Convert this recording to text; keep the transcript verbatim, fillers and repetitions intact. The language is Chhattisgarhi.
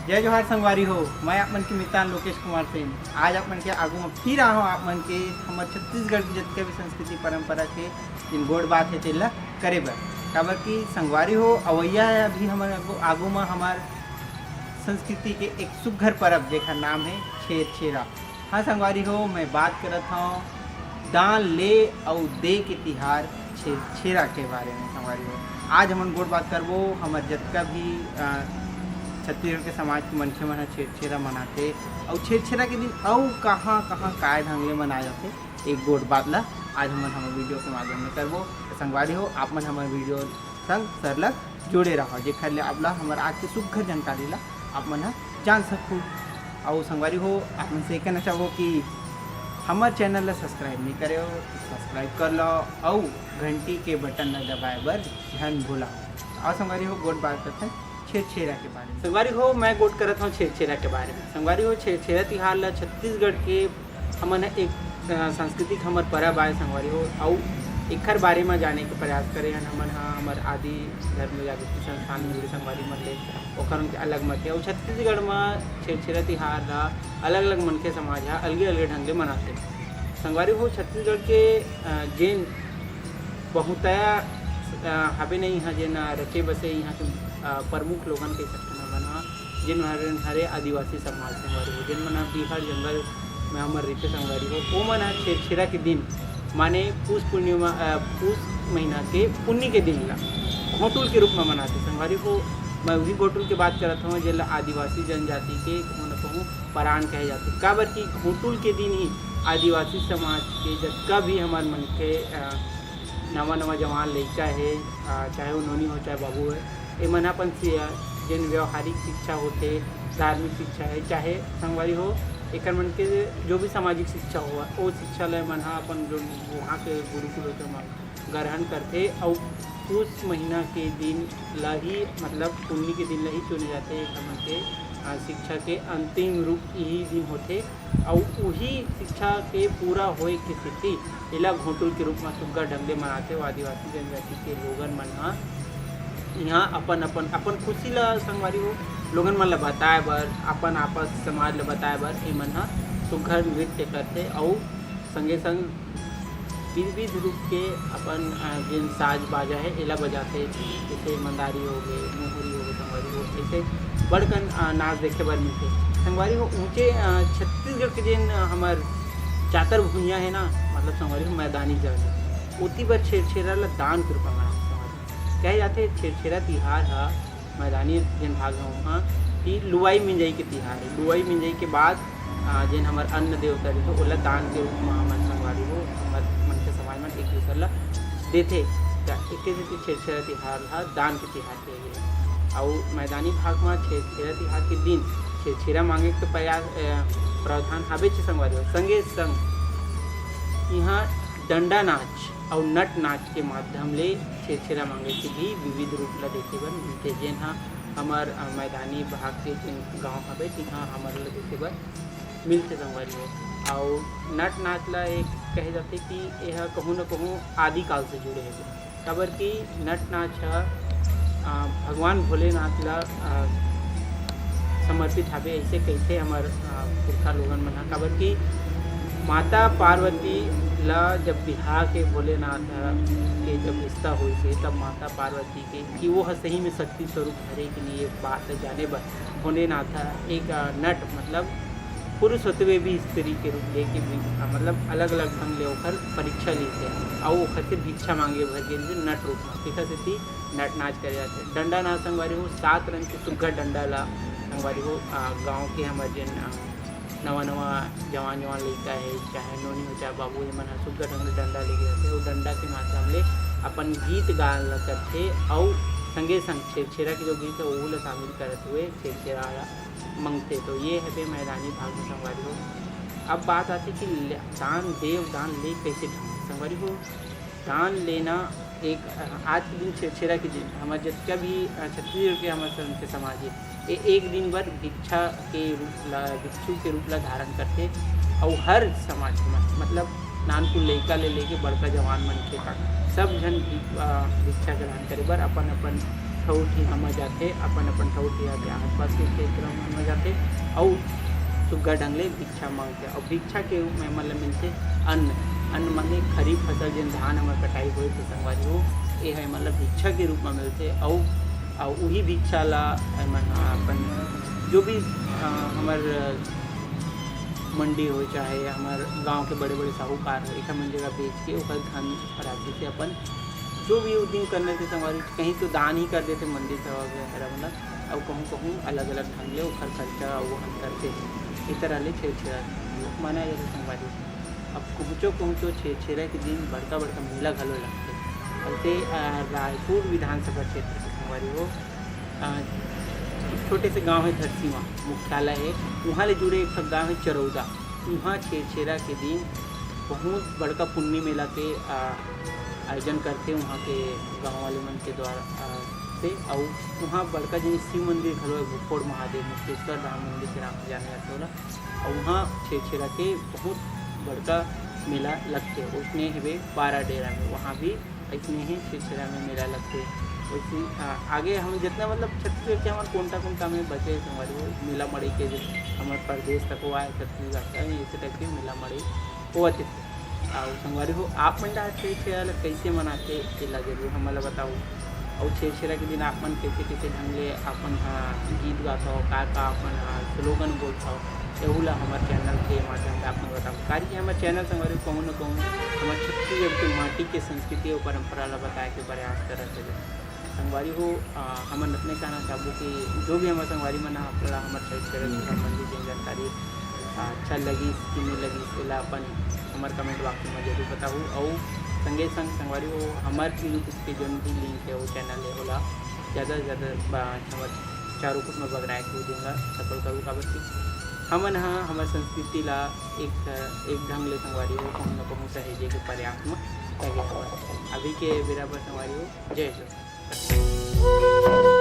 जय जोहार संगवारी हो, मैं आप मन के मितान लोकेश कुमार सेन। आज आप मन के आगू म फिर आए हंव आप मन के हमर छत्तीसगढ़ के जतका भी संस्कृति परंपरा के जेन गोठ बात हे तेला करे बर। काबर कि संगवारी हो, अवइया हे अभी हमर आगू, आगू म हमर संस्कृति के एक सुग्घर परब जेकर नाम हे छेरछेरा। हाँ संगवारी हो, मैं बात करत हंव दान ले अउ दे के तिहार छेरछेरा के बारे में। संगवारी हो, आज हमन गोठ बात करबो हमर जतका भी, अ, छत्तीसगढ़ के समाज के मनखे मन ह छेरछेरा मनाथे अउ छेरछेरा के दिन अउ कहाँ कहाँ काय ढंग ले मनाए जाथे, एक गोठ बात ला आज हमन हमर video के माध्यम में करबो। त संगवारी हो, आप मन हमर video संग सरलग जुड़े रहव, जेखर ले आप ला हमर आज के सुग्घर जानकारी ला आप मन ह जान सकहू। अउ संगवारी हो, आप मन से कहना चाहबो कि हमर channel ला subscribe नइ करे हो, तो subscribe कर लो अउ घंटी के button ला दबाए बर झन भूला। अउ संगवारी हो, गोठ बात करथन छेरछेरा के बारे में। संगवारी हो, मैं गोठ करत हंव छेरछेरा के बारे में। संगवारी हो, छेरछेरा तिहार ला छत्तीसगढ़ के हमन ह एक, अ, सांस्कृतिक हमर परब आय संगवारी हो, अउ एखर बारे म जाने के प्रयास करे हन हमन ह, हमर आदि धर्म जागृति संस्थान में जुड़े संगवारी मन ले, ओखर उनके अलग मत हे। अउ छत्तीसगढ़ म छेरछेरा तिहार ला अलग-अलग मनखे समाज ह अलगे-अलगे ढंग ले मनाथे। संगवारी हो, छत्तीसगढ़ के, अ, जेन बहुतया, अ, हबे नहीं इहाँ, जेन, अ, रचे बसे इहाँ के, अ, प्रमुख लोगन के संगठन हमन ह, जेन हरे, हरे आदिवासी समाज संगवारी हो, जेन मन ह डीहर जंगल में हमर रहिथे संगवारी हो, ओमन ह छेरछेरा के दिन, माने पूस पूर्णिमा, अ, पूस महीना के पुन्नी के दिन ला घोटुल के रूप में मनाथे संगवारी हो। मैं उही घोटुल के बात करत हंव, जेला आदिवासी जनजाति के कहूँ न कहूँ परान कहे जाथे, काबर कि घोटुल के दिन ही आदिवासी समाज के जतका भी हमर मनखे, अ, नवा नवा जवान लइका हे, अ, चाहे वो नोनी हो चाहे बाबू हे, एमन ह अपन सि-, अ, जेन व्यावहारिक शिक्षा होथे, धार्मिक शिक्षा हे, चाहे संगवारी हो, एकर मन के जो भी सामाजिक शिक्षा हो, वो शिक्षा ल एमन ह अपन जो वहाँ के गुरुकुल होथे, ओमा ग्रहण करथे। अउ पूस महीना के दिन ल ही, मतलब पुन्नी के दिन ल ही चुने जाथे एकर मन के, अ, शिक्षा के अंतिम रूप इही दिन होथे। अउ उही शिक्षा के पूरा होए के सेती एला घोटुल के रूप म सुग्घर ढंग ले मनाथे। अउ आदिवासी जनजाति के लोगन मन ह इहाँ अपन, अपन, अपन खुशी ल संगवारी हो, लोगन मन ल बताए बर, अपन आपस समाज ल बताए बर एमन ह सुग्घर नृत्य करथे अउ संगे संग विविध रूप के अपन, अ, जेन साज बाजा हे, एला बजाथे, जैसे मंदारी हो गे, मुहुरी हो गे, संगवारी हो, ऐसे बड़कन, अ, नाच देखे बर मिलथे। संगवारी हो, ऊंचे, अ, छत्तीसगढ़ के जेन, अ, हमर चातर भुइयां हे ना, मतलब संगवारी हो, मैदानी जगह, ओती बर छेरछेरा ल दान के रूप म मनाथे संगवारी। कहे जाथे, छेरछेरा तिहार ह मैदानी जेन भाग हे, उहाँ कि लुवाई मिंजई के तिहार हे। लुवाई मिंजई के बाद, आ, जेन हमर अन्न देवता रहिथे, ओला दान के रूप म हमन संगवारी हो, हमर मनखे समाज मन एक दूसर ला देथे। त एके सेती छेरछेरा तिहार ह दान के तिहार कहे गे। अउ मैदानी भाग म छेरछेरा तिहार के दिन छेरछेरा मांगे के प्रयास, अ, प्रावधान हाबेच संगवारी हो। संगे संग इहाँ डंडा नाच अउ नट नाच के माध्यम ले छेरछेरा मांगे के भी विविध रूप ला देखे बर मिलथे, जेन ह हमर, अ, मैदानी भाग के जेन गांव हवे, तिहां हमर ला देखे बर मिलथे संगवारी हो। अउ नट नाच ला एक कहे जाथे कि एह कहूं न कहूं आदिकाल से जुड़े हवे, काबर कि नट नाच ह, अ, भगवान भोलेनाथ ला, अ, समर्पित हवे, ऐसे कहिथे हमर, अ, पुरखा लोगन मन ह, काबर कि माता पार्वती ला जब बिहार के भोलेनाथ ह, के जब रिश्ता होइस हे, तब माता पार्वती के, कि वो ह सही में शक्ति स्वरूप हरे कि नहीं, ये बात ल जाने बर भोलेनाथ ह एक, अ, नट, मतलब पुरुष होते हुए भी स्त्री के रूप लेके भी, अ, मतलब अलग-अलग ढंग ले ओकर परीक्षा लीस हे, अउ ओकर से भिक्षा मांगे बर गे रिहिस नट रूप म। तेकर सेती नट नाच करे जाथे। डंडा नाच संगवारी हो, सात रंग के सुग्घर डंडा ला संगवारी हो, अ, गाँव के हमर जेन, अ, नवा-नवा जवान-जवान लइका हे, चाहे नोनी हो, चाहे बाबू, एमन ह सुग्घर ढंग ले डंडा लेके जाथे अउ डंडा के माध्यम ले अपन गीत गान ल करथे अउ संगे-संग छेरछेरा के जो गीत हे, ओहू ल शामिल करत हुए छेरछेरा ल मंगथे। तो ये हवे मैदानी भाग में संगवारी हो। अब बात आथे कि ले-, दान दे अउ दान ले कइसे ढंग संगवारी हो। दान लेना एक, अ, आज के दिन छेरछेरा के दिन हमर जतका भी, अ, छत्तीसगढ़ के हमर सन के समाज हे, ए-, एक दिन बर भिक्षा के रूप ला, भिक्षु के रूप ला धारण करथे। अउ हर समाज के मन, मतलब नानकुन लइका ले लेके बड़का जवान मनखे तक, सब झन भि-, अ, भिक्षा ग्रहण करे बर अपन-अपन ठउर ठिहा म जाथे, अपन अपन ठउर ठिहा के आसपास के क्षेत्र मन म जाथे अउ सुग्घर ढंग ले भिक्षा मांगथे। अउ भिक्षा के रूप में हमन ल मिलथे अन्न। अन्न माने खरीफ फसल, जेन धान हमर कटाई होए थे संगवारी हो, ये ह हमन ल भिक्षा के रूप में मिलथे। अउ अउ उही भिक्षा ला हमन ह अपन जो भी अ, हमर मंडी हो, चाहे हमर गांव के बड़े बड़े साहूकार हो, एखर मन जगह बेच के ओकर धन राशि से अपन जो भी उद्यम करना थे संगवारी, कहीं तो दान ही कर देथे मंदिर सभा वगैरह मन ल, अउ कहूँ कहूँ अलग अलग ढंग ले ओखर खर्चा अउ ओहन करथे। ए तरह ले छेरछेरा माना जाथे संगवारी। अब कहूँचो कहूँचो छेरछेरा के दिन बड़का बड़का मेला घलो लगथे। अइसे अ, रायपुर विधानसभा क्षेत्र के संगवारी हो, अ, एक छोटे से गांव है धरसीवा, मुख्यालय है, वहाँ ले जुड़े एक ठो गांव है चरौदा। वहाँ छेरछेरा के दिन बहुत बड़का पुन्नी मेला के अ, आयोजन करथे वहाँ के गांव वाले मन के द्वारा अ, से। अउ वहाँ बड़का जनी शिव मंदिर घलो है, भूखोड़ महादेव, मुक्तेश्वर धाम मंदिर के नाम से जाने जाथे ओला। अउ वहाँ छेरछेरा के बहुत बड़का मेला लगथे। उसने हेबे बारा डेरा में, वहाँ भी अइसने ही छेरछेरा में मेला लगथे। वैसे अ, आगे हम जितना मतलब छत्तीसगढ़ के हमारे कोंटा कोंटा में बचे संगवारी हो, मेला मड़ई के जो हमारे प्रदेश तक वो आए, छत्तीसगढ़ तक ऐसे टाइप के मेला मड़ई होवत हे। अउ संगवारी हो, आप मन डहर छेरछेरा ल कइसे मनाथे, एला जरूर हमन ल बताओ। अउ छेरछेरा के दिन आप मन कइसे कइसे ढंग ले अपन ह गीत गाथव, का का अपन ह स्लोगन बोलथव, एहू ला हमर चैनल के माध्यम से आप मन बताओ। काहे कि हमर चैनल संगवारी हो कहूँ न कहूँ हमर छत्तीसगढ़ के माटी के संस्कृति अउ परंपरा ला बताए के प्रयास करत हे। संगवारी हो, अ, हमन अतने कहना चाहबो कि जो भी हमर संगवारी मन ह आपला हमर छेरछेरा से संबंधित जेन जानकारी, अ, अच्छा लगिस कि नहीं लगिस, एला अपन हमर comment box में जरूर बताहू। अउ संगे संग संगवारी हो, हमर YouTube के जोन भी link है, वो channel है, ओला ज़्यादा से ज़्यादा ब-, हमर चारों कुट में बगराए के उद्यम ला सफल करू, काबर कि हमन ह हमर संस्कृति ला एक, एक ढंग ले संगवारी हो कहूँ न कहूँ सहेजे के प्रयास में लगे हवन। अभी के बेरा बर संगवारी हो, जय जोहार।